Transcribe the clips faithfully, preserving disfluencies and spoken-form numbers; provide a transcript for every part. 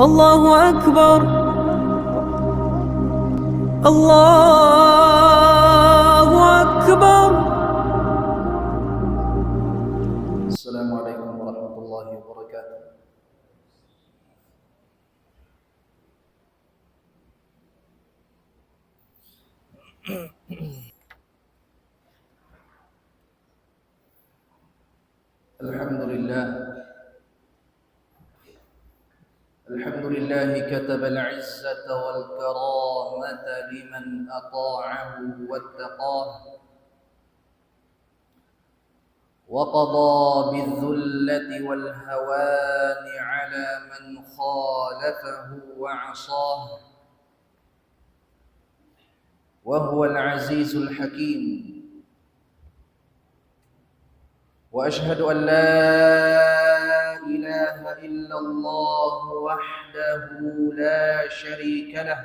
الله أكبر. الله أكبر. السلام عليكم ورحمة الله وبركاته. الحمد لله. الحمد لله كتب العزة والكرامة لمن أطاعه واتقاه، وقضى بالذلة والهوان على من خالفه وعصاه، وهو العزيز الحكيم. وأشهد أن لا إله إلا الله وحده لا شريك له،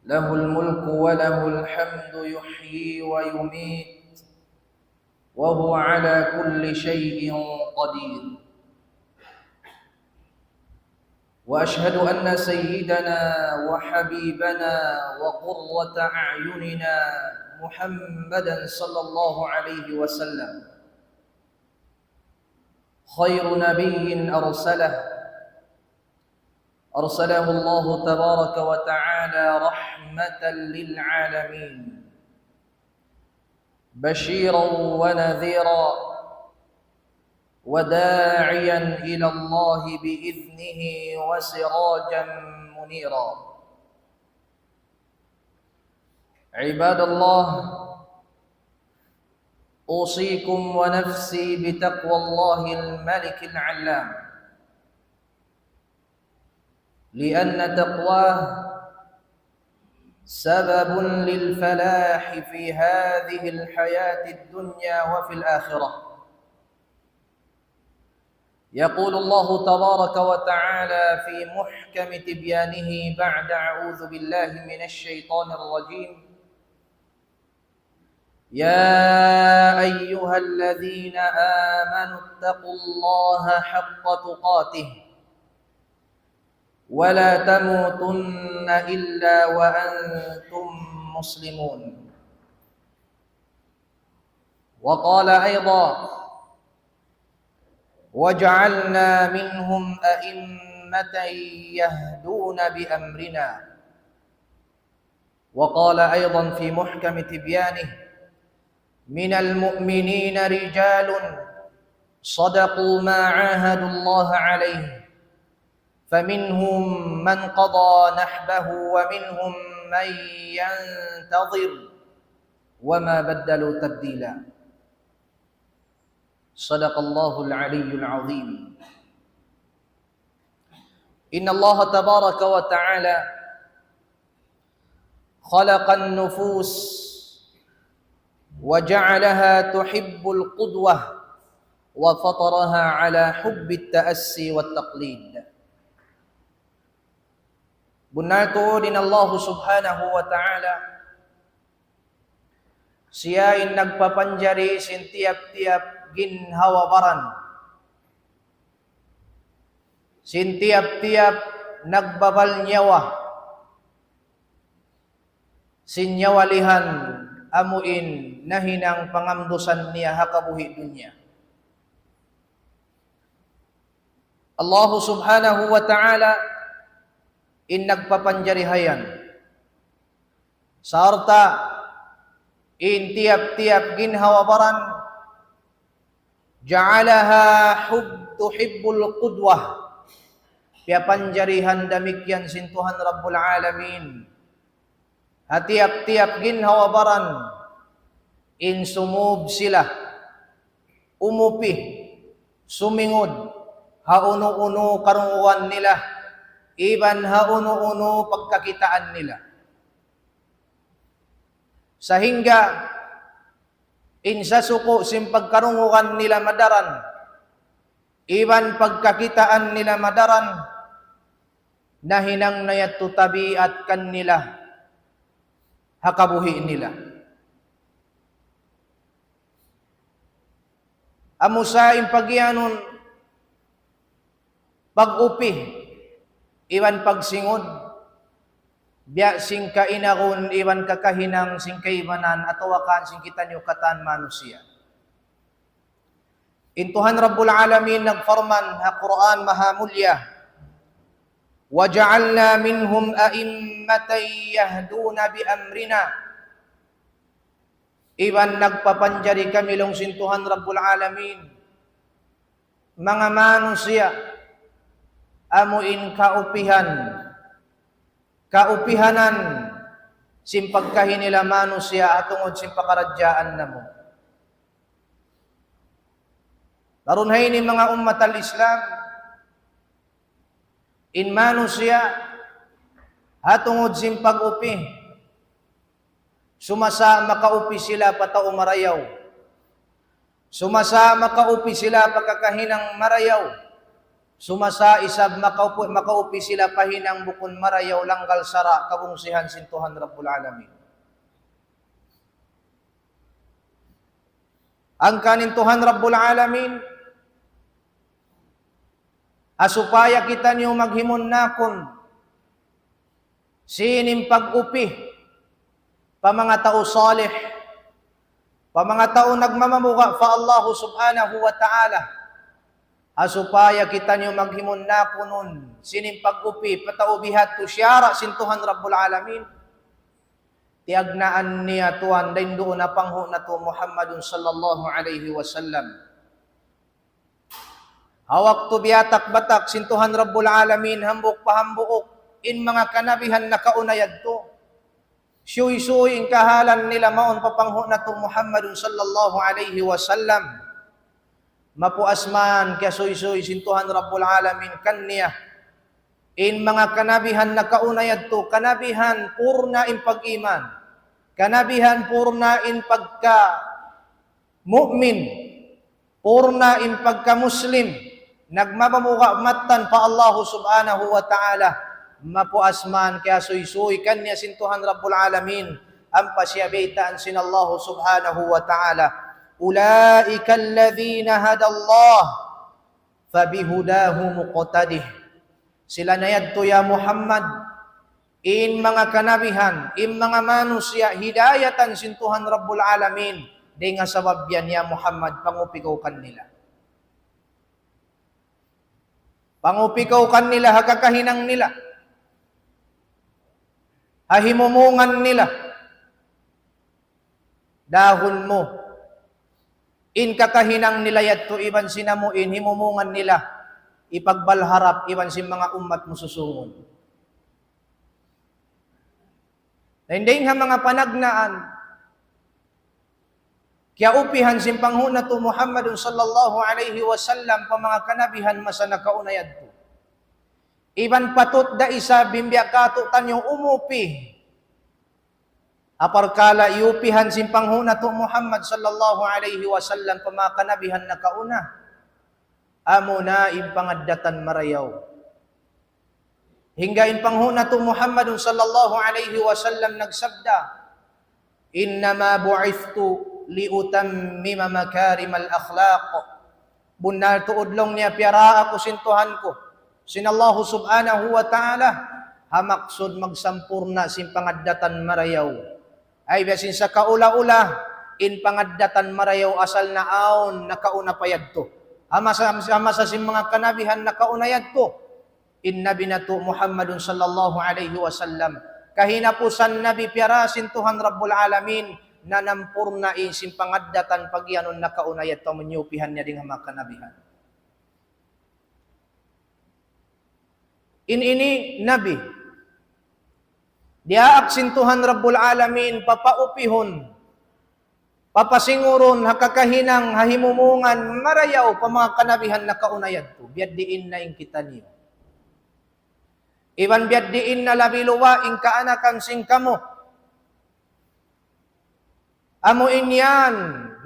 له الملك وله الحمد يحيي ويميت، وهو على كل شيء قدير. وأشهد أن سيدنا وحبيبنا وقرة أعيننا محمدا صلى الله عليه وسلم خير نبي أرسله، أرسله الله تبارك وتعالى رحمة للعالمين، بشيرا ونذيرا، وداعيا إلى الله بإذنه وسراجا منيرا. عباد الله، أوصيكم ونفسي بتقوى الله الملك العلام، لأن تقواه سبب للفلاح في هذه الحياة الدنيا وفي الآخرة. يقول الله تبارك وتعالى في محكم تبيانه بعد أعوذ بالله من الشيطان الرجيم: يا أيها الذين آمنوا اتقوا الله حق تقاته ولا تموتن إلا وأنتم مسلمون. وقال أيضا: واجعلنا منهم أئمة يهدون بأمرنا. وقال أيضا في محكم تبيانه: من المؤمنين رجال صدقوا ما عاهدوا الله عليه، فمنهم من قضى نحبه ومنهم من ينتظر وما بدلوا تبديلا. صدق الله العلي العظيم. إن الله تبارك وتعالى خلق النفوس وجعلها تحب القدوة وفطرها على حب التأسي والتقليد. Bunnal tuud in Allah Subhanahu wa Ta'ala, siya in nagpapanjari sin tiyap-tiyap ginhawa-baran, sin tiyap-tiyap nagbabal nyawa, sin nyawa lihan amu in nahinang pangamdusan niya ha kabuhi' dunya. Allahu Subhanahu wa Ta'ala in nagpapanjari ha yan. Sarta' in tiyap-tiyap ginhawa-baran, جعلها حب، تحب القدوة. Piyapanjarihan damikkiyan sin Tuhan Rabbul Alamin ha tiyap-tiyap ginhawa-baran in sumūb sila, umupi, sumingud ha unu-unu karungugan nila, iban ha unu-unu pagkakitaan nila. Sahingga in sasuku' sin pagkarungugan nila madaran, iban pagkakitaan nila madaran, nahinang na yadtu tabiat kanila ha kabuhi' nila. Amu sa in pagiyanun, pag-upi, iban pagsingud, biya' sin kainagun iban kakahinang sin kaibanan atawa kan sin kitaniyu katan manusiya'. In Tuhan Rabbul Alamin nagparman ha Qur'an Mahamulya, وجعلنا منهم أئمة يهدون بأمرنا. Iban nagpapanjari kami laung sin Tuhan Rabbul Alamin, manga manusiya', amu in kaupihan, kaupihanan sin pagkahi nila manusiya' ha tungud sin pakaradjaan namu'. Dayn ha ini manga ummat al-Islam, in manusiya' ha tungud sin pag-upi, sumasa makaupi sila pa tau marayaw. Sumasa makaupi sila pa kakahinang marayaw. Sumasa isab makaupi, makaupi sila pa hinang bukun marayaw langgal sara' kabungsihan sin Tuhan Rabbul Alamin. Hangkan in Tuhan Rabbul Alamin, ha supaya kitaniyu maghimunnakun sin pag-upi pa manga tau salih, pa manga tau nagmamabuga' pa Allahu Subhanahu wa Ta'ala, ha supaya kitaniyu maghimunnakunun sin pag-upi pa tau bihadtu siyara' sin Tuhan Rabbul Alamin. Tiyagnaan niya tuwan dayn duun ha panghu' natu' Muhammadun sallallahu alayhi wasallam. Ha waktu biyatak-batak sin Tuhan Rabbul Alamin, hambuuk pa hambuuk, in manga kanabihan nakauna yadtu, suysuy in kahalan nila mawn pa panghu' natu' Muhammadun sallallahu alayhi wasallam. Mapuas man kiyasuysuy sin Tuhan Rabbul Alamin kaniya in manga kanabihan nakauna yadtu, kanabihan purna' in pag-iman, kanabihan purna' in pagka-mu'min, purna' in pagka-Muslim, nagmamabuga' mattan pa Allahu Subhanahu wa Ta'ala, mapuas man kiyasuysuy kaniya sin Tuhan Rabbul Alamin, ampa siya baytaan sin Allahu Subhanahu wa Ta'ala, أولئك الذين هدى الله فبهداه مقتده. Sila na yadtu ya Muhammad, in manga kanabihan, in manga manusiya' hidayatan sin Tuhan Rabbul Alamin, dayn ha sabab yan ya Muhammad, pangupi kaw kanila. Pangupi kaw kanila ha kakahinang nila, ha himumungan nila. Dahun mu in kakahinang nila yadtu iban sin amu in himumungan nila, ipagbalharap iban sin manga ummat mu susungun. Na in dayn ha manga panagnaan, kiyaupihan sin panghu' natu' Muhammadun sallallahu alayhi wasallam pa manga kanabihan masa nakauna yadtu. Iban patut da isab in biya' katu'taniyu umupi ha parkala' iyupihan sin panghu' natu' Muhammad sallallahu alayhi wasallam pa manga kanabihan nakauna, amuna in pangaddatan marayaw. Hangkan in panghu' natu' Muhammadun sallallahu alayhi wasallam nagsabda, إنما بعثت لأتمم مكارم الأخلاق. Bunnal tuud laung niya piyara aku sin Tuhan ku, sin Allahu Subhanahu wa Ta'ala, ha maksud magsampurna' sin pangaddatan marayaw. Ay, biya' sin sakaula-ula, in pangaddatan marayaw asal na awn nakauna pa yadtu. Ha masa, ha masa sin manga kanabihan nakauna yadtu. In Nabi natu' Muhammadun sallallahu alayhi wasallam, kahinapusan Nabi piyara sin Tuhan Rabbul Alamin, nanampurna' in sin pangaddatan pagiyanun nakauna yadtu amun iyupihan niya dayn ha manga kanabihan. In ini Nabi, diyaak sin Tuhan Rabbul Alamin papaupihun, papasingurun ha kakahinang, ha himumungan marayaw pa manga kanabihan nakauna yadtu. Biya' diin na in kitaniyu. Iban biya' diin na labi luba' in kaanakan sin kamu. Amu in yan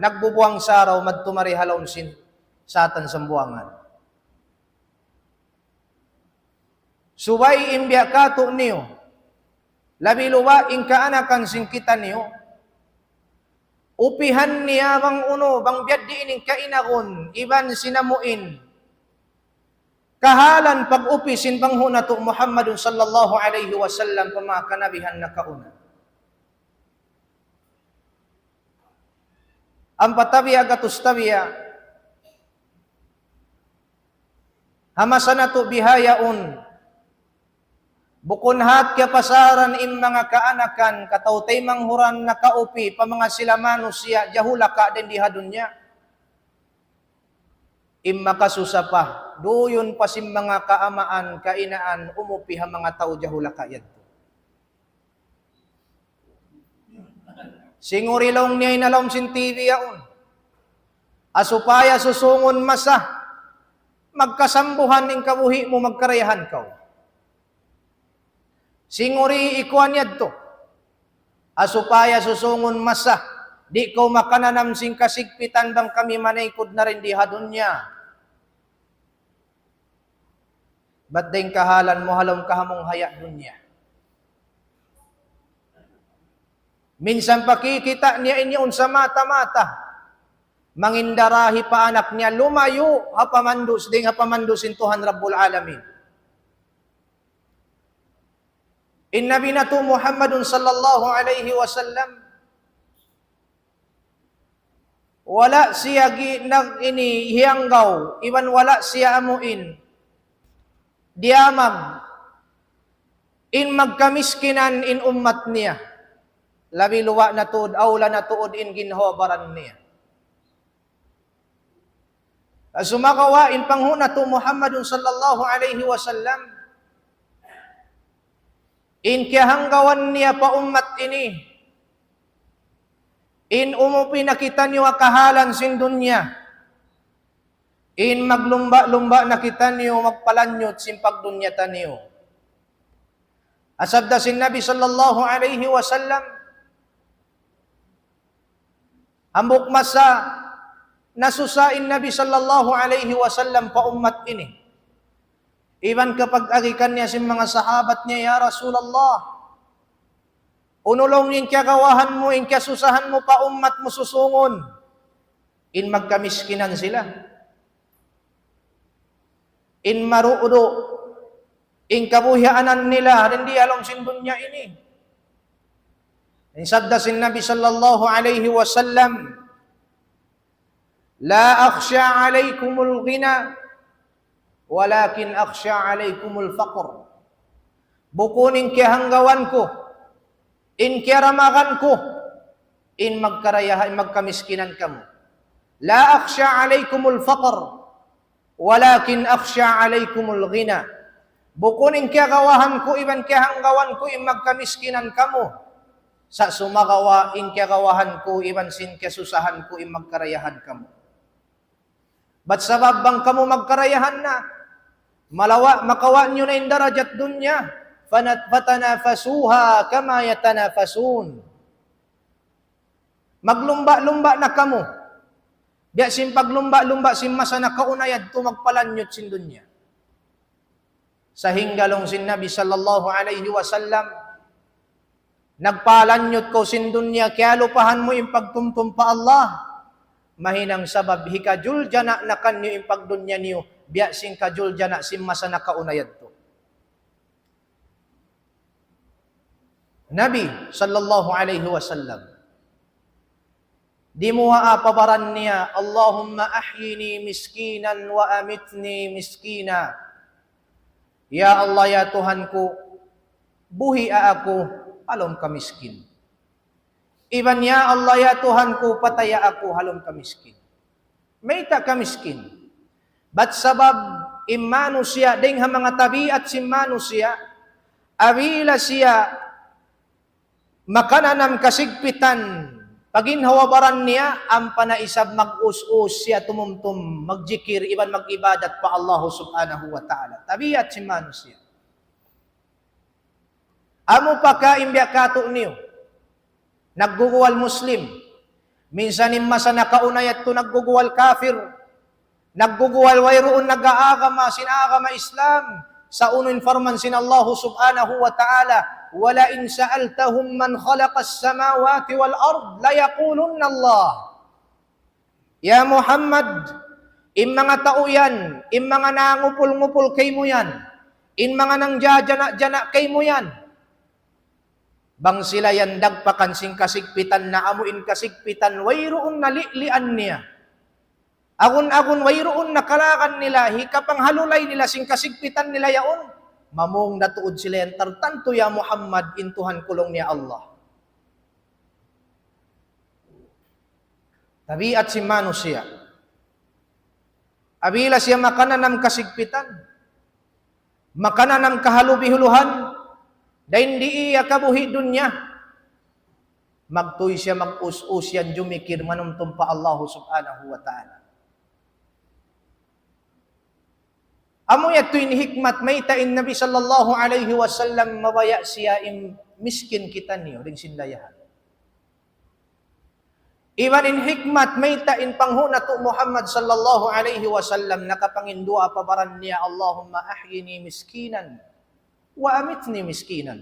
nagbubuwang saraw madtu mari ha lawm sin satan sambuwangan. Subay in biya' katu'niyu, labi luba' in kaanakan sin kitaniyu, upihan niya bang unu, bang biya' diin in kainagun, iban sin amu in kahalan pag-upi sin panghu' natu' Muhammadun sallallahu alayhi wasallam pa manga kanabihan nakauna. Ampa tabiya' gatus tabiya', ha masa natu' bihaun, bukun hat kiyapasaran in manga kaanakan, kataw-taymanghuran nakaupi pa manga sila manusiya' jahulaka' dayn di ha dunya. In makasusa pa, duyun pa sin manga kaamaan, kainaan, umupi ha manga tau jahulaka' yadtu. Singuri laung niya in ha lawm sin T V yaun. Ha supaya susungun masa, magkasambuhan in kabuhi' mu, magkarayahan kaw. Singuri ikuan yadtu. Ha supaya susungun masa, di' kaw makananam sin kasigpitan bang kami manaykud na dayn di ha dunya. Bat dayn kahalan mu ha lawm kahamung haya' dunya. Minsan pa kikita' niya in yaun sa mata-mata. Mangindarahi pa anak niya lumayu' ha pamandu', dayn ha pamandu' sin Tuhan Rabbul Alamin. In Nabi natu' Muhammadun sallallahu alayhi wasallam, wala' siya gi-, nag-, ini hiyanggaw, iban wala' siya amuin diyamag in magkamiskinan in ummat niya. Labi luba' na tuud, awla na tuud in ginhawa-baran niya. Sumagawa' in panghu' natu' Muhammadun sallallahu alayhi wasallam, in kiyahanggawan niya pa ummat ini, in umupi na kitaniyu ha kahalan sin dunya, in maglumba'-lumba' na kitaniyu magpalanyut sin pagdunya taniyu. Sabda sin Nabi sallallahu alayhi wasallam, hambuuk masa, nasusa in Nabi sallallahu alayhi wasallam pa ummat ini. Iban kapag-agi kaniya sin manga sahabat niya, "Ya Rasulullah, unu laung in kiyagawahan mu, in kiyasusahan mu pa ummat mu susungun?" In magkamiskinan sila. In marudu', in kabuhianan nila, dayn di ha lawm sin dunya ini. In sabda sin Nabi sallallahu alayhi wasallam, "لا أخشى عليكم الغنى، ولكن أخشى عليكم الفقر." Bukun in kiyahanggawan ku, in kiyaramagan ku, in magkarayaha-, in magkamiskinan kamu. "لا أخشى عليكم الفقر، ولكن أخشى عليكم الغنى." Bukun in kiyagawahan ku iban kiyahanggawan ku in magkamiskinan kamu. Sa' sumagawa' in kiyagawahan ku iban sin kiyasusahan ku in magkarayahan kamu. Bat sabab bang kamu magkarayahan na, malawa' makawa' niyu na in darajat dunya, fana-, فتنافسوها كما يتنافسون. Maglumba'-lumba' na kamu. Biya' sin paglumba'-lumba' sin masa nakauna yadtu magpalanyut sin dunya. Sahingga laung sin Nabi sallallahu alayhi wasallam, nagpalanyut kaw sin dunya, kiyalupahan mu in pagtumtum pa Allah, mahinang sabab hikajuljana' na kaniyu in pagdunya niyu, biya' sin kajuljana' sin masa nakauna yadtu. Nabi sallallahu alayhi wasallam, dimuwaa pa baran niya, "اللهم أحيني مسكينا وأمتني مسكينا." Ya Allah, ya Tuhan ku, buhia aku ha lawm kamiskin. Iban ya Allah, ya Tuhan ku, pataya aku ha lawm kamiskin. Mayta' kamiskin? Bat sabab in manusiya', dayn ha manga tabiat sin manusiya', apabila siya makananam kasigpitan pa ginhawa-baran niya, ampa na isab mag-us-us siya tumumtum, magjikil, iban mag-ibadat pa Allah subhanahu wa ta'ala. Tabiat sin manusiya'. Amu pa ka in biya' katu'niyu, nagguguwal Muslim. Minsan in masa nakauna yadtu nagguguwal kafir. Nagguguwal wayruun nag-aagama sin agama Islam. Sa' unu in parman sin Allah subhanahu wa ta'ala, "ولئن سألتهم من خلق السماوات والأرض ليقولن الله." Ya Muhammad, In manga tau yan, in manga nangupul-ngupul kaymu yan, in manga nangjajana-jana kaymu yan. Bang sila yan dagpakan sin kasigpitan na amu in kasigpitan, wayruun na li'lian niya. Agun-agun wayruun na kalagan nila, hikapanghalulay nila sin kasigpitan nila yaun. Mamung na tuud sila yan, tartantu ya Muhammad, in Tuhan ku laung niya Allah. Tabiat sin manusiya'. Apabila siya makananam kasigpitan, makananam kahalubi-huluhan, dayn di iya kabuhi' dunya, magtuy siya mag-us-us yan jumikir manumtum pa Allahu Subhanahu wa Ta'ala. Amu yadtu in hikmat mayta' in Nabi sallallahu alayhi wasallam mabaya' siya in miskin kitaniyu dayn sin dayahan. Iban in hikmat mayta' in panghu' natu' Muhammad sallallahu alayhi wasallam nakapanginduwaa pa baran niya, اللهم أحيني مسكينا وأمتني مسكينا.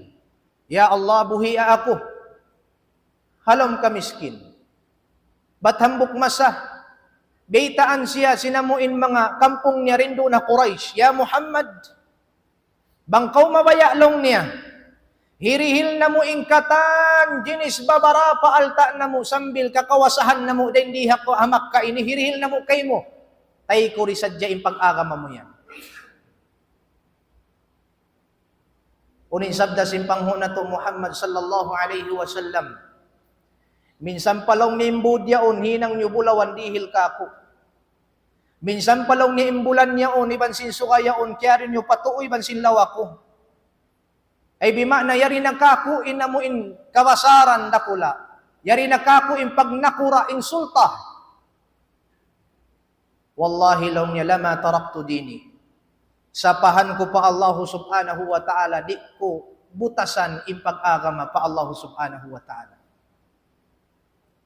Ya Allah, buhia aku ha lawm kamiskin. Bat hambuuk masa, baytaan siya sin amu in manga kampung niya dayn duun ha Quraysh, "Ya Muhammad, bang kaw mabaya' laung niya, hirihil namu' in katan jinis babarapa alta' namu' sambil kakawasahan namu' dayn di ha, ha Makkah ini, hirihil namu' kaymu. Taykud sadja in pag-agama mu yan." Unu in sabda sin panghu' natu' Muhammad sallallahu alayhi wasallam? "Minsan pa laung niya in būd yaun, hinang niyu bulawan dihil kāku'. Minsan pa laung niya in bulan yaun, iban sin suga yaun, kiyari niyu pa tuu iban sin lawa ku. Ay bima'na yari na kāku' in amu in kabasaran dakula'. Yari na kāku' in pagnakura', in sulta. Wallahi," laung niya, "لما تركت ديني. Sapahan ku pa Allahu Subhanahu wa Ta'ala, di' ku butasan in pag-agama pa Allahu Subhanahu wa Ta'ala."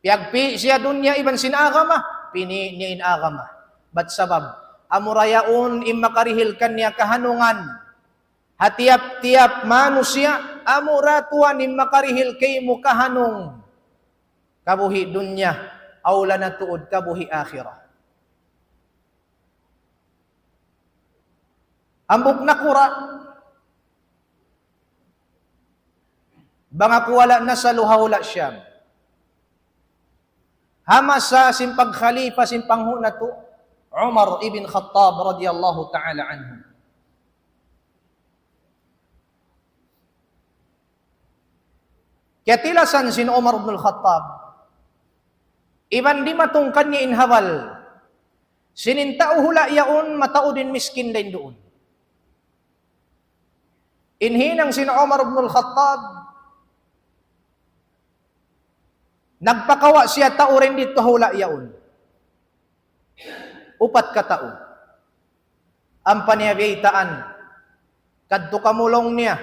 Piyagpi' siya dunya iban sin agama, pini' niya in agama. Bat sabab, amura yaun in makarihil kaniya kahanungan. Ha tiyap-tiyap manusiya', amura tuwan in makarihil kaymu kahanung kabuhi' dunya, awla na tuud kabuhi' akhirat. Hambuuk nakura', bang aku wala' nasalu ha hula' Sham. Ha masa sin pagkhalifa sin panghu' natu', Umar ibn Khattab radiyallahu ta'ala anhu. Kiyatilasan sin Umar ibn al-Khattab, iban dimatung kaniya in habal sin in tau hula' yaun mataud in miskin dayn duun. In hinang sin Umar ibn al-Khattab, nagpakawa' siya tau dayn didtu ha hula' yaun. Upat ka tau. Ampa niya biyaytaan, "Kadtu kamu," laung niya,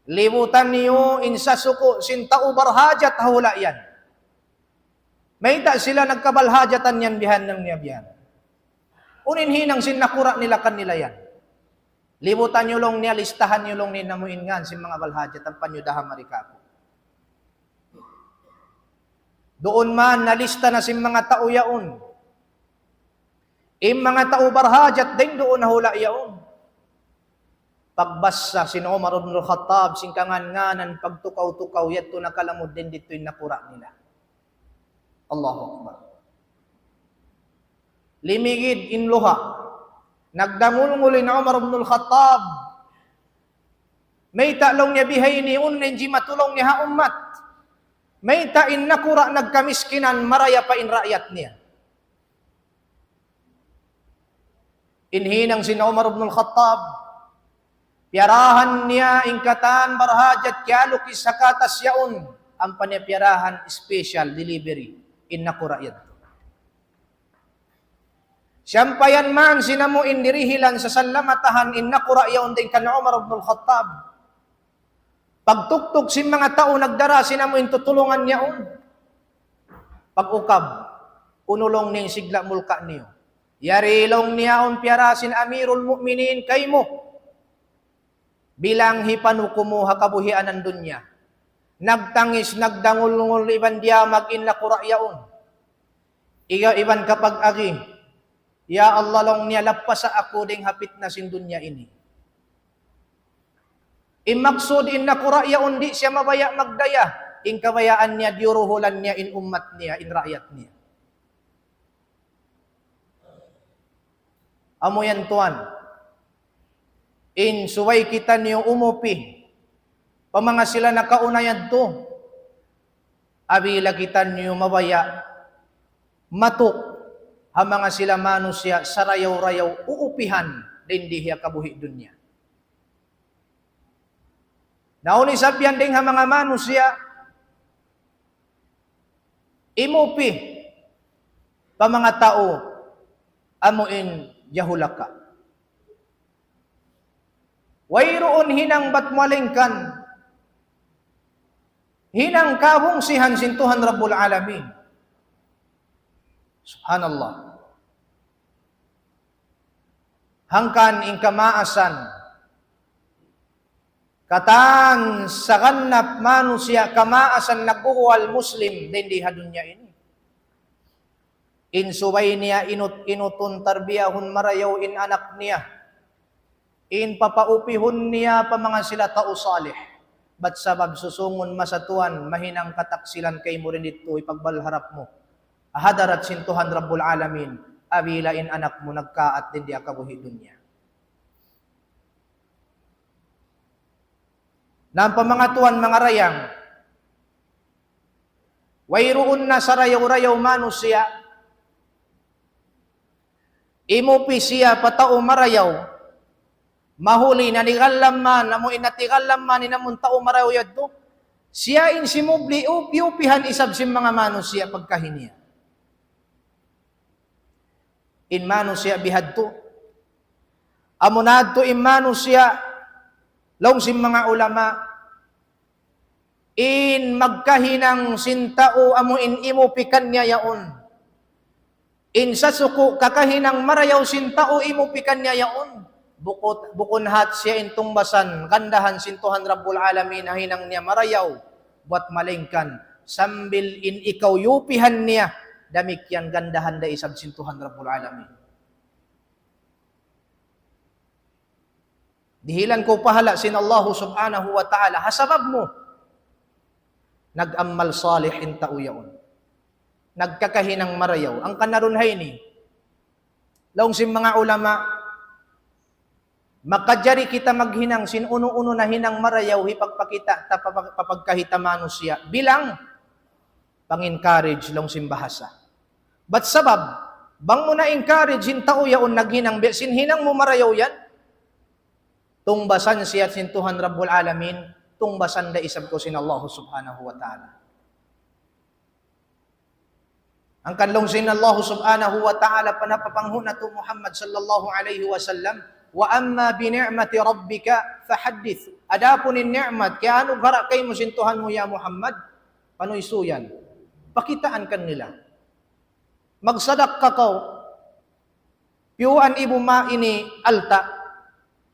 "libutan niyu in sasuku' sin tau barhajat ha hula' yan. Mayta' sila nagkabalhajatan yan bihan," laung niya bihan. Unu in hinang sin nakura' nila kanila yan? "Libutan niyu," laung niya, "listahan niyu," laung niya, "in amu in ngan sin manga balhajat ampa niyu daha mari kāku'." Duun man nalista na sin manga tau yaun. In manga tau barhajat dayn duun ha hula' yaun. Pagbassa sin Umar ibn al-Khattab sin kangan-nganan pagtukaw-tukaw, yadtu nakalamud dayn didtu in nakura' nila. Allahu Akbar. Limigid in luha'. Nagdangulngul in Umar ibn al-Khattab. "Mayta'," laung niya, "bihaini, unu in jimatu," laung niya, "ha ummat? Mayta' in nakura' nagkamiskinan, maraya pa in raayat niya?" In hinang sin Umar ibn al-Khattab, piyarahan niya in katan barhajat kiyalukis ha katas yaun, ampa niya piyarahan special delivery in nakura' yadtu. Siyampayan man sin amu in dirihilan, sasalamatahan in nakura' yaun dayn kan Umar ibn al-Khattab. Pagtuktuk sin manga tau nagdara sin amu in tutulungan yaun. Pag-ukab, "Unu," laung niya, "in sigla' mulka' niyu?" "Yari," laung niya, "yaun piyara sin Amirul Mu'minin kaymu. Bilang hipanuku mu ha kabuhianan dunya. Nagtangis, nagdangulngul iban diyamag in nakura' yaun. Iga iban kapag-agi, Ya Allah, laung niya, lappasa aku dayn ha pitna sin dunya ini. In maksud, in nakura' yaun di' siya mabaya' magdaya, in kabayaan niya diyuruhulan niya in ummat niya, in raayat niya. Amu yan tuwan. In subay kitaniyu umupi pa manga sila nakauna yadtu, apabila kitaniyu mabaya' matuk ha manga sila manusiya' sarayaw-rayaw uupihan dayn di ha kabuhi' dunya. Na unu in sabab yan dayn ha manga manusiya', imupi pa manga tau amu in jahulaka. Wayruun hinang bat malaingkan hinang kabungsihan sin Tuhan Rabbul Alamin. Subhanallah. Hangkan in kamaasan, katan saganap manusiya' kamaasan nagbubuwal Muslim dayn di ha dunya ini. In subay niya inut-, inutun tarbiyahun marayaw in anak niya. In papaupihun niya pa manga sila tau salih. Bat sabab susungun masa tuwan, mahinang kataksilan kaymu dayn didtu, hipagbal harap mu ha hadarat sin Tuhan Rabbul Alamin, apabila in anak mu nagkaat dayn di ha kabuhi' dunya. Na pa manga tuwan, manga dayang, wayruun na sarayaw-rayaw manusiya', imupi siya pa tau marayaw, mahuli na nigalaman, amu in natigalam man in amun tau marayaw yadtu, siya in simubli, upi-upihan isab sin manga manusiya' pagkahi niya. In manusiya' bihadtu. Amu na adtu in manusiya', laung sin manga ulama, in magkahinang sin tau amu in imupi kaniya yaun. In sasuku' kakahinang marayaw sin tau imupi kaniya yaun. Bukut-, bukun hat siya in tungbasan, gandahan sin Tuhan Rabbul Alamin, ha hinang niya marayaw, bat malaingkan, sambil in ikaw yupihan niya, damikkiyan gandahan da isab sin Tuhan Rabbul Alamin. Dihilan kaw pahala' sin Allahu Subhanahu wa Ta'ala. Ha sabab mu, nag-amal salih in tau yaun. Nagkakahinang marayaw. Hangkan na duun ha ini, laung sin manga ulama, makajari kita maghinang sin unu-unu na hinang marayaw, hipagpakita' ta pa, pa, pa pagkahi ta manusiya'. Bilang pang-encourage laung sin bahasa. Bat sabab, bang mu na-encourage in tau yaun naghinang biya' sin hinang mu marayaw yan, tungbasan siya sin Tuhan Rabbul Alamin, tungbasan da isab kaw sin Allah Subhanahu wa Ta'ala. Hangkan laung sin Allah Subhanahu wa Ta'ala pa napapanghu' natu' Muhammad sallallahu alayhi wasallam, وَأَمَّا بِنِعْمَةِ رَبِّكَ فَحَدِّثْ. Adapun in ni'mat, kiyanughara' kaymu sin Tuhan mu ya Muhammad, panuysuyan. Pakitaan kanila. Magsadakka kaw. Piyuan ibu ma ini alta'.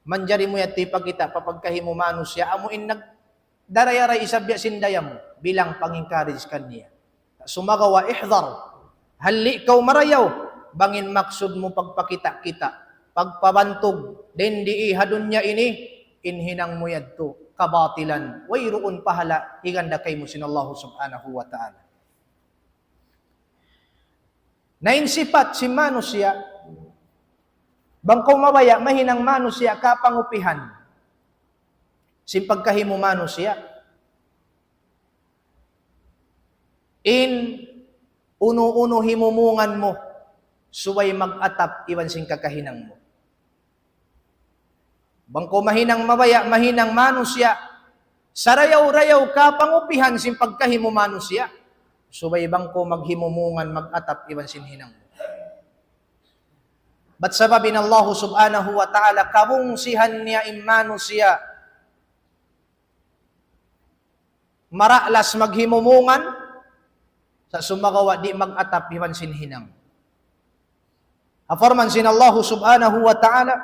Manjari mu yadtu hipakita' pa pagkahi mu manusiya'. Amu in nagdarayaray isab biya' sin daya mu. Bilang pang-encourage kaniya. Sumagawa' ihdar. Halli' kaw marayaw. Bang in maksud mu pagpakita'-kita'. Pagpabantug. Dayn di ha dunya ini. In hinang mu yadtu. Kabatilan. Wayruun pahala'. Higanda kaymu sin Allah Subhanahu wa Ta'ala. Na in sipat sin manusiya', bang kaw mabaya' mahinang manusiya' kapangupihan sin pagkahi mu manusiya', in unu-unu himumungan mu, subay mag-atap iban sin kakahinang mu. Bang kaw mahinang mabaya', mahinang manusiya', sarayaw-rayaw kapangupihan sin pagkahi mu manusiya', subay bang kaw maghimumungan, mag-atap iban sin hinang mu. Bat sabab in Allah Subhanahu wa Ta'ala, kabungsihan niya in manusiya'. Maralas maghimumungan, sa' sumagawa' di' mag-atap iban sin hinang. Parman sin Allah Subhanahu wa Ta'ala,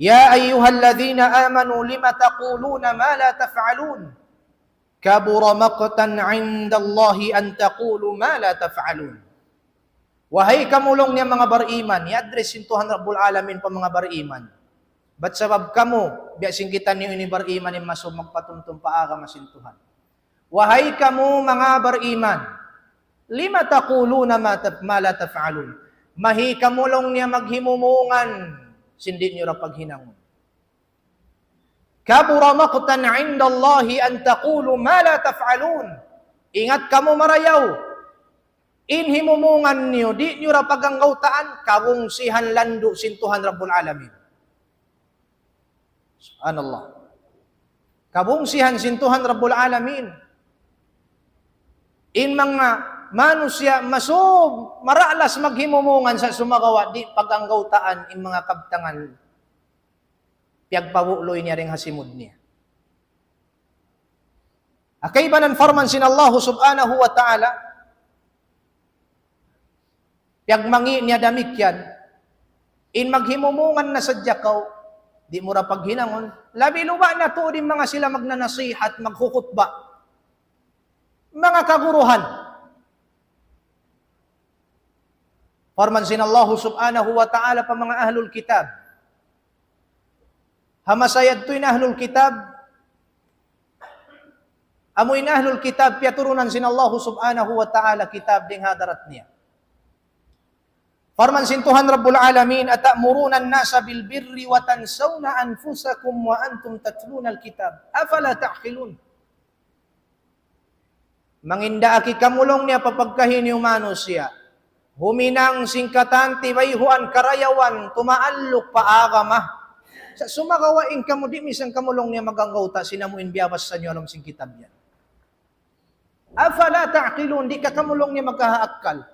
يَا أَيُّهَا الَّذِينَ آمَنُوا لِمَ تَقُولُونَ مَا لَا تَفْعَلُونَ كَبُرَ مَقْتًا عِندَ اللَّهِ أَن تَقُولُوا مَا لَا تَفْعَلُونَ. Wahai kamu laung niya manga bariman, i-address sin Tuhan Rabbul Alamin pa manga bariman. Bat sabab kamu, biya' sin kitaniyu ini bariman in masub magpatumtum pa agama sin Tuhan. Wahai kamu manga bariman, لم تقولون ما تف-، ما لا تفعلون. Mahi kamu laung niya maghimumungan, sin di' niyu ra paghinangun. كبر مقتا عند الله أن تقولوا ما لا تفعلون. Ingat kamu marayaw. In himumungan niyu, di' niyu ra paganggawtaan, kabungsihan landu' sin Tuhan Rabbul Alamin. Subhanallah. Kabungsihan sin Tuhan Rabbul Alamin. In manga manusiya' masub, maralas maghimumungan sa' sumagawa' di' paganggawtaan in manga kabtangan piyagpabu'luy niya dayn ha simud niya. Ha kaibanan parman sin Allah Subhanahu wa Ta'ala, piyagmangi' niya damikkiyan, in maghimumungan na sadja kaw, di' mu ra paghinangun, labi luba' na tuud in manga sila magnanasihat, maghukhutba, manga kaguruhan. Parman sin Allah Subhanahu wa Ta'ala pa manga ahlul kitab. Ha masa yadtu in ahlul kitab, amu in ahlul kitab, piyaturunan sin Allah Subhanahu wa Ta'ala kitab dayn ha hadarat niya. Parman sin Tuhan Rabbul Alamin, أتأمرون الناس بالبر وتنسون أنفسكم وأنتم تتلون الكتاب أفلا تعقلون. Mangindaaki kamu laung niya pa pagkahi niyu manusiya'. Huminang sin katan tibayhuan karayawan tumaalluk pa agama. Sa' sumagawa' in kamu di' misan kamu laung niya maganggawta' sin amu in biyabassa niyu ha lawm sin kitab yan. أفلا تعقلون, di' ka kamu laung niya magkahaakkal.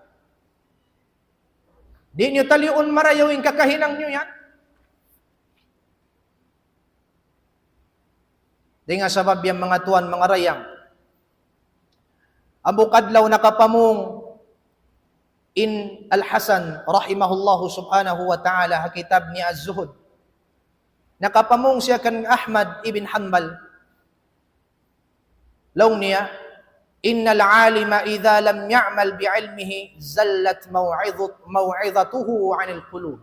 Di' niyu taliun marayaw in kakahinang niyu yan. Dayn ha sabab yan manga tuwan, manga dayang. Hambuuk adlaw nakapamung in Al-Hasan rahimahullahu subhanahu wa ta'ala ha kitab niya Az-Zuhd. Nakapamung siya kan Ahmad ibn Hanbal. Laung niya, إن العالم إذا لم يعمل بعلمه زلت موعظة-، موعظته عن القلوب.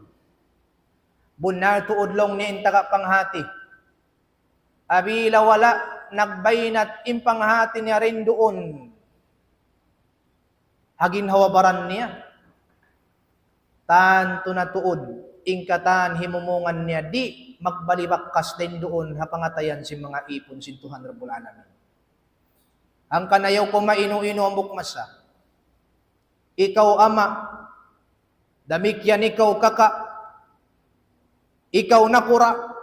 Bunnal tuud laung niya in taga panghati. Apabila wala' nagbaynat in panghati niya dayn duun ha ginhawa-baran niya, tantu na tuud in katan himumungan niya di' magbali bakkas dayn duun ha pangatayan sin manga īpun sin Tuhan Rabbul Alamin. Hangkan ayaw kaw mainu-inu hambuuk masa. Ikaw ama', damikkiyan ikaw kaka', ikaw nakura',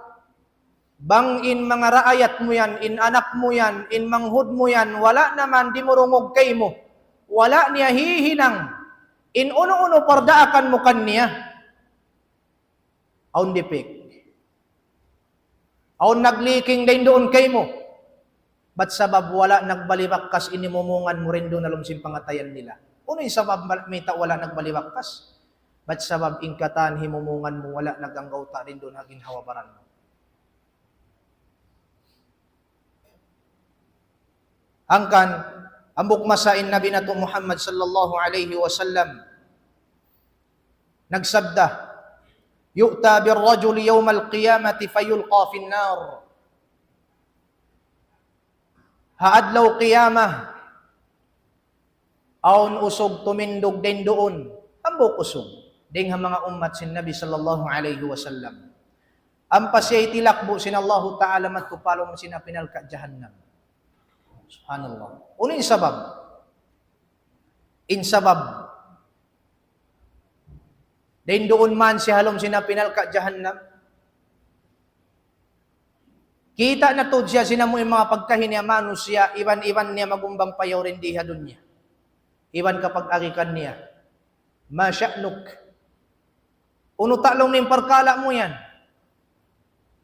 bang in manga raayat mu yan, in anak mu yan, in manghud mu yan, wala' na man dimurungug kaymu, wala' niya hihinang in unu-unu pardaakan mu kaniya. Awn dipik. Awn nagliking dayn duun kaymu. Bat sabab wala' nagbali bakkas in himumungan mu dayn duun ha lawm sin pangatayan nila. Unu in sabab mal-, mayta' wala' nagbali bakkas? Bat sabab in katan himumungan mu wala' naganggawta' dayn duun ha ginhawa-baran mu. Hangkan, hambuuk masa in Nabi natu' Muhammad sallallahu alayhi wasallam nagsabda, يؤتى بالرجل يوم القيامة فيلقى في النار. Ha adlaw qiyamah, awn usug tumindug dayn duun, hambuuk usug dayn ha manga ummat sin Nabi sallallahu alayhi wasallam. Ampa siya hitilakbu' sin Allahu Ta'ala madtu pa lawm sin api narka' jahannam. Subhanallah. Unu in sabab? In sabab, dayn duun man siya ha lawm sin api narka' jahannam. Kita' na tuud siya sin amu in manga pagkahi niya manusiya', iban-iban niya magumbang payaw dayn di ha dunya. Iban kapag-agi kaniya, ما شأنك? Unu ta' laung niya in parkala' mu yan?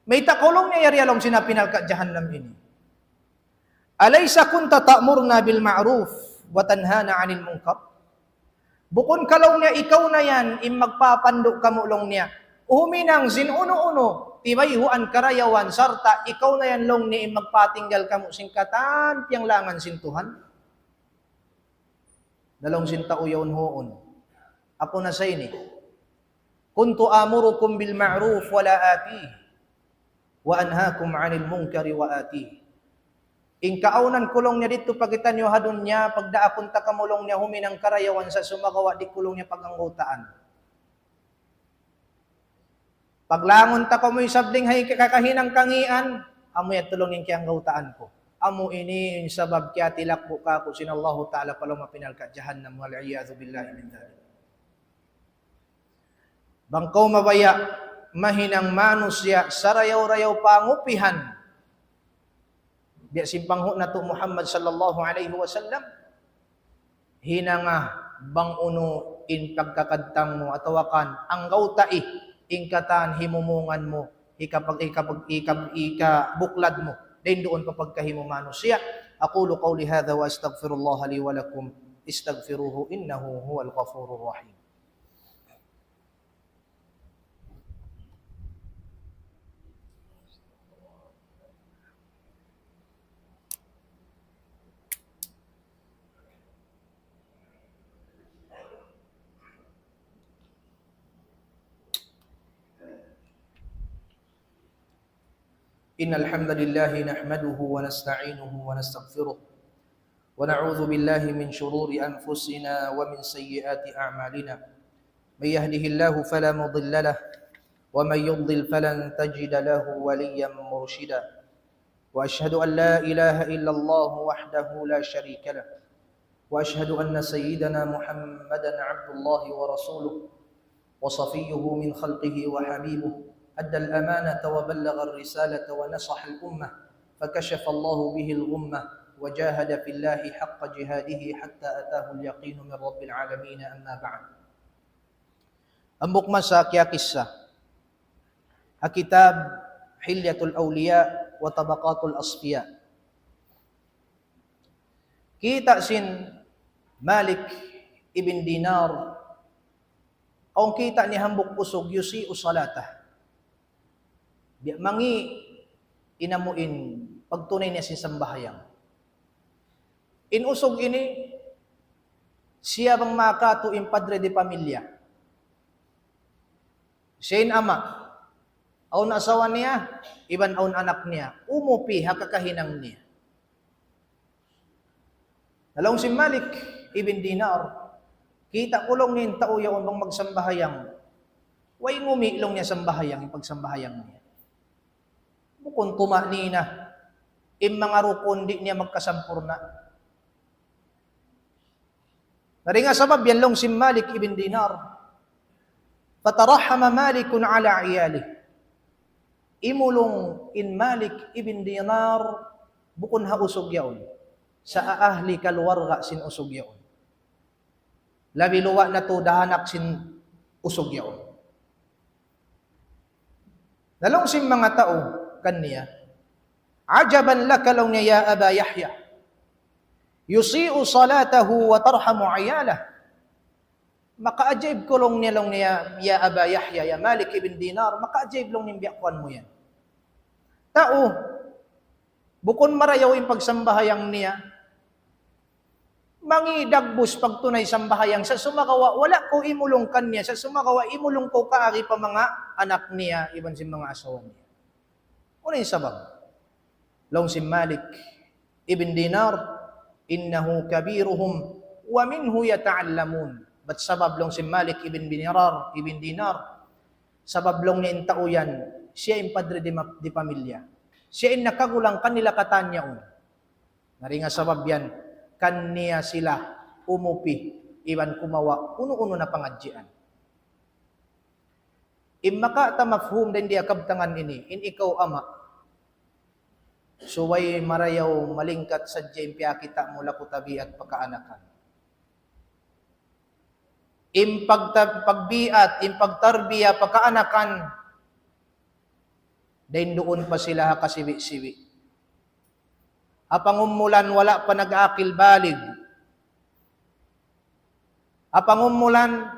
Mayta' kaw laung niya yari ha lawm sin api narka' jahannam ini? أليس كنت تأمرنا بالمعروف وتنهانا عن المنكر؟ Bukun ka laung niya ikaw na yan in magpapandu' kāmu' laung niya huminang sin unu-unu tibayhuan karayawan, sarta' ikaw na yan laung niya in magpatinggal kāmu' sin katan piyanglangan sin Tuhan? Na laung sin tau yaun, huun. Aku na sa ini. كنت آمركم بالمعروف ولا آتيه، وأنهاكم عن المنكر وآتيه. In kaawnan ku laung niya didtu pa kitaniyu ha dunya, pagdaakun ta kamu laung niya huminang karayawan sa' sumagawa' di' ku laung niya pag-anggawtaan. Paglangun ta kamu isab dayn ha kakahinang kangīan, amu yadtu laung in kiyanggawtaan ku. Amu ini in sabab kiyatilakbu' kāku' sin Allahu Ta'ala pa lawm api narka' jahannam, والعياذ بالله من ذلك. Bang kaw mabaya' mahinang manusiya' sarayaw-rayaw pangupihan, biya' sin panghu' natu' Muhammad sallallahu alayhi wasallam, hinanga bang unu in pagkakadtang mu atawa kan anggawtai in katan himumungan mu, hikapag-, hikapag-, hikab-, hikabuklad mu dayn duun pa pagkahi mu manusiya'. أقول قولي هذا وأستغفر الله لي ولكم، استغفروه إنه هو الغفور الرحيم. إن الحمد لله نحمده ونستعينه ونستغفره، ونعوذ بالله من شرور أنفسنا ومن سيئات أعمالنا. من يهده الله فلا مضل له، ومن يضلل فلن تجد له وليا مرشدا. وأشهد أن لا إله إلا الله وحده لا شريك له، وأشهد أن سيدنا محمدا عبد الله ورسوله، وصفيه من خلقه وحبيبه، أدى الأمانة وبلغ الرسالة ونصح الأمة، فكشف الله به الغمة، وجاهد في الله حق جهاده حتى أتاه اليقين من رب العالمين، أما بعد. Hambuuk masa kiyakissa ha kitab Hilyatul Awliya wa Tabaqatul Asfiya. Kita' sin Malik ibn Dinar, awn kita' niya hambuuk usug, يسيء صلاته. Biya' mangi' in amu in pagtunay niya sin sambahayang. In usug ini, siya bang makatu in padre de familia. Siya in ama', awn asawa niya, iban awn anak niya, umupi ha kakahinang niya. Na laung sin Malik ibn Dinar, kita' ku laung niya in tau yaun bang magsambahayang, way ngumi' laung niya sambahayang, in pagsambahayang niya. Bukun tuma'nina, in manga rukun di' niya magkasampurna'. Na dayn ha sabab yan laung sin Malik ibn Dinar, فترحم مالك على عياله. Imulung in Malik ibn Dinar bukun ha usug yaun, sa' ha ahli kaluwarga sin usug yaun. Labi luwa' na tuud ha anak sin usug yaun. Na laung sin manga tau kaniya, عجبا لك laung niya يا أبا يحيى، يسيء صلاته وترحم عياله. Makaajaib kaw laung niya, laung niya, ya Aba Yahya, ya Malik ibn Dinar, makaajaib laung niya in biya' kuwan mu yan. Tau, bukun marayaw in pagsambahayang niya, mangi' dagbus pagtunay sambahayang, sa' sumagawa', wala' kaw imulung kaniya, sa' sumagawa', imulung kaw kaagi pa manga anak niya, iban sin manga asawa niya. Unu in sabab? Laung sin Malik ibn Dinar, إنه كبيرهم ومنه يتعلمون. Bat sabab laung sin Malik ibn Dinar, ibn Dinar, sabab laung niya in tau yan, siya in padre de ma-, de familia. Siya in nakagulang kanila katan yaun. Na dayn ha sabab yan, kaniya sila umupi, iban kumawa', unu-unu na pangadjian. In makawa' ta mafhum dayn di ha kabtangan ini, in ikaw ama', subay marayaw malingkat sadja in piyakita' mu laku tabiat pa kaanakan. In pagta-, pagbiat, in pagtarbiya pa kaanakan, dayn duun pa sila ha kasibi'-sibi'. Ha pangumulan wala' pa nag-akil balig. Ha pangumulan,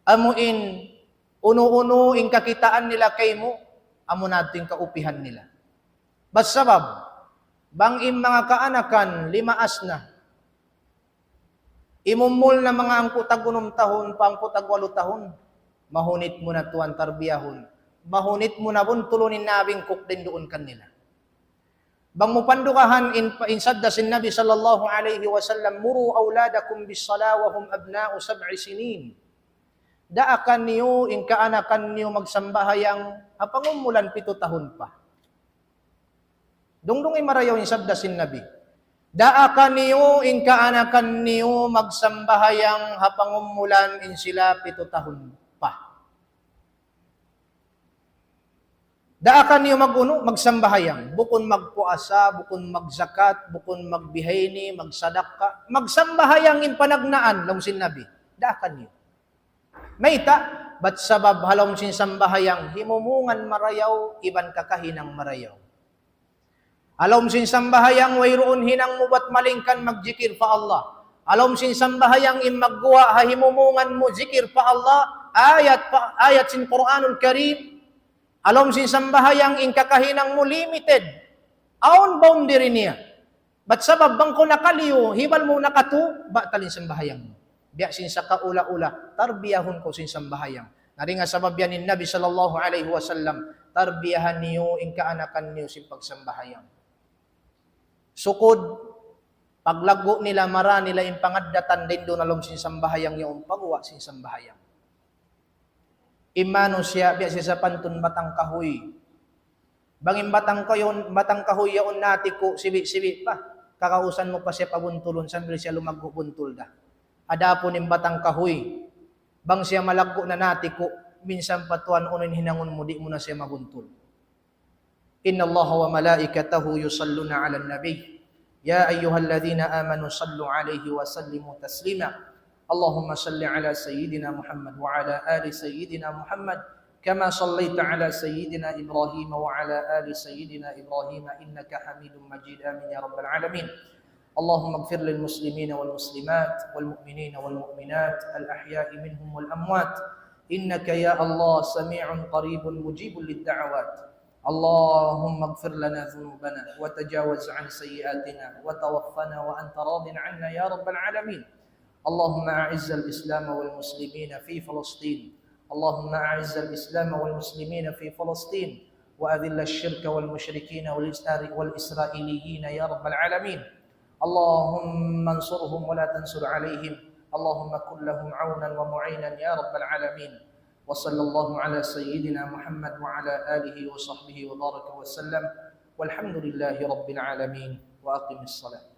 amu in unu-unu in kakitaan nila kaymu, amu na in kaupihan nila. Bat sabab, bang in manga kaanakan limaas na, Imumul na manga angku' tag unum tahun, pa angku' tag walu tahun, mahunit mu na tuwan tarbiyahun. Mahunit mu na buntulun in nabingkuk din duun kanila. Bang mu pandugahan in, in sabda sin Nabi sallallahu alayhi wasallam, "مروا أولادكم بالصلاة وهم أبناء سبع سنين." Daakan niyu in kaanakan niyu magsambahayang ha pangumulan pitu tahun pa. Dungdungi marayaw in sabda sin Nabi. Daakan niyu in kaanakan niyu magsambahayang ha pangumulan in sila pitu tahun pa. Daakan niyu mag-unu, magsambahayang. Bukun magpuasa, bukun magzakat, bukun magbihayni, magsadakka. Magsambahayang in panagnaan, laung sin Nabi. Daakan niyu. Mayta', bat sabab ha lawm sin sambahayang, himumungan marayaw, iban kakahinang marayaw. Ha lawm sin sambahayang, wayruun hinang mu bat malingkan magjikir pa Allah. Ha lawm sin sambahayang, in magguwa' ha himumungan mu jikir pa Allah, ayat pa, ayat sin Qur'anul Karim. Ha lawm sin sambahayang, in kakahinang mu limited. Awn boundary niya. Bat sabab bang kaw nakaliyu, hibal mu nakatu, batal in sambahayang mu. Biya' sin sakaula-ula, tarbiyahun kaw sin sambahayang. Na dayn ha sabab yan in Nabi sallallahu alayhi wasallam, tarbiyahan niyu in kaanakan niyu sin pagsambahayang. Sukud, paglaggu' nila, mara nila in pangaddatan dayn duun ha lawm sin sambahayang yaun, paguwa' sin sambahayang. In manusiya', biya' siya sapantun batang kahuy. Bang in batang kahuy, batang kahuy yaun natiku', sibi'-sibi' pa. Kakausan mu pa siya pabuntulun sambil siya lumaggu' buntul da. Adapun in batang kahuy, bang siya malaggu' na natiku', minsan pa tuwan unu in hinangun mu, di' mu na siya mabuntul. إن الله وملائكته يصلون على النبي، يا أيها الذين آمنوا صلوا عليه وسلموا تسليما. اللهم صل على سيدنا محمد وعلى آل سيدنا محمد، كما صليت على سيدنا إبراهيم وعلى آل سيدنا إبراهيم إنك حميد مجيد. آمين يا رب العالمين. اللهم اغفر للمسلمين والمسلمات والمؤمنين والمؤمنات الأحياء منهم والأموات، إنك يا الله سميع قريب مجيب للدعوات. اللهم اغفر لنا ذنوبنا وتجاوز عن سيئاتنا وتوفنا وأنت راض عنا يا رب العالمين. اللهم أعز الإسلام والمسلمين في فلسطين. اللهم أعز الإسلام والمسلمين في فلسطين، وأذل الشرك والمشركين والإسرا-، والإسرائيليين يا رب العالمين. اللهم انصرهم ولا تنصر عليهم. اللهم كن لهم عونا ومعينا يا رب العالمين. وصلى الله على سيدنا محمد وعلى آله وصحبه وبارك وسلم. والحمد لله رب العالمين. وأقم الصلاة.